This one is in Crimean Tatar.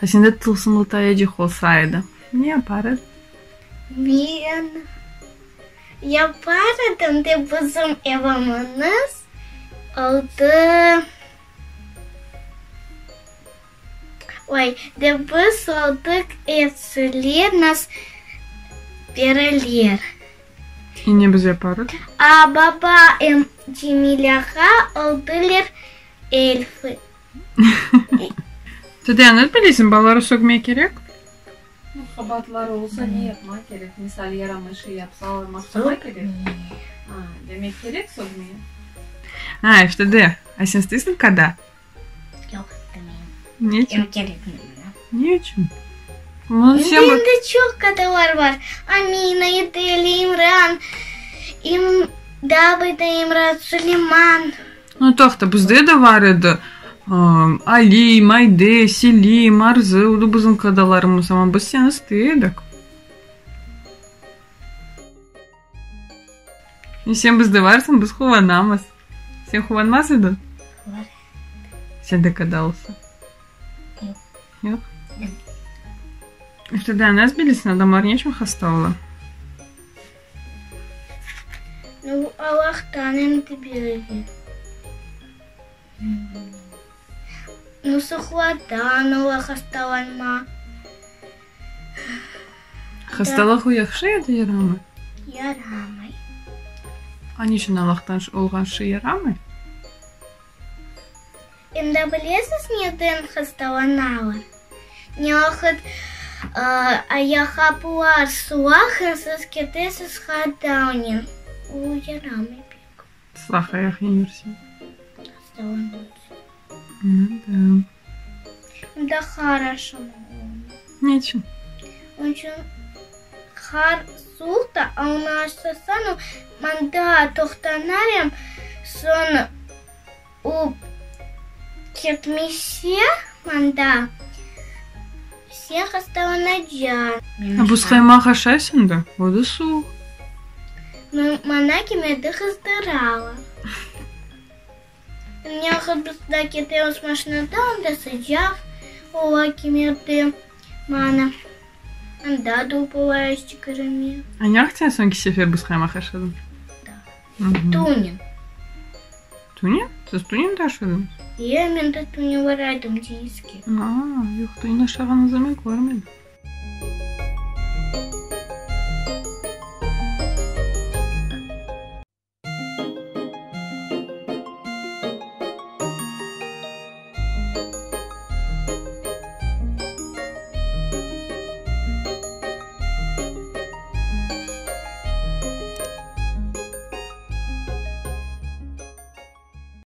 A sende tılsımlı tayacıq olsa edi, ne yapar ediñ? Men yapar edim de bizim evimiz oldı. Oy, de biz oldıq evciler, nas periler. E ne biz yaparıq? A baba em Cemil ağa oldılar elfı. Tüde ne bilesiñ, balaları sögmek kerek? Qabaatları olsa ne yapmaq kerek? Misal, yaramay şey yapsalar, maqtamaq kerek? Demek kerek sögmege? A, işte de. A sen isteysiñ kada? Yoq, istemeyim. Ne içün? Yoq, kerekmey maña. Ne içün? Bunı sen Endi çoq kadalar bar. Amina, Edeli, İmran, İm, daa bir de İmran, Suleyman. Nu, toqta, bizde de bar edi. Ali, Mayde, Selim, Arzı, o da bizim kadalarımız, amma biz seni istey edik. Sen bizde varsıñ, biz quvanamız. Sen quvanmaz ediñ? Var. Sende kada olsa? Yoq. Yoq? İşte daa nasıl bilesiñ, adamlar ne içün hasta ola? Nu, Allahtan endi berilgen. Nu, suqlardan ola hastalanma. Hastalıq o yahşı ya da yaramay? Yaramay. A niçün Allahtan olğan şey yaramay? Endi bilesiz neden hastalanalar? Ne vaqıt ayaqqaplar sılaq, siz ketesiz hataunen. O yaramay pek. Sılaq ayaqnen yürseñ. Hastalanırsıñ. Nu da. Em de qar aşamalı onı. Ne içün? Onıñ içün qar suvuq da, a onı aşasañ, o mında toqtanar em, soñ o ketmese mında, sen hastalanacaq. A buz qaymaq aşaysıñ da, o da suvuq. Maña kimerde qızdıralar. Ne vaqıt biz da ketemiz maşinada, anda sıcaq ola kimerde, mana, anda da olayız çıqarame. A ne vaqıt sen soñki sefer buz qaymaq aşadıñ? Da. Tünevin. Tünevin? Siz tünevin de aşadıñız? E, men de tünevin baraydım deñizge. A, yoq, tünevin aşağanıñızı men körmedim.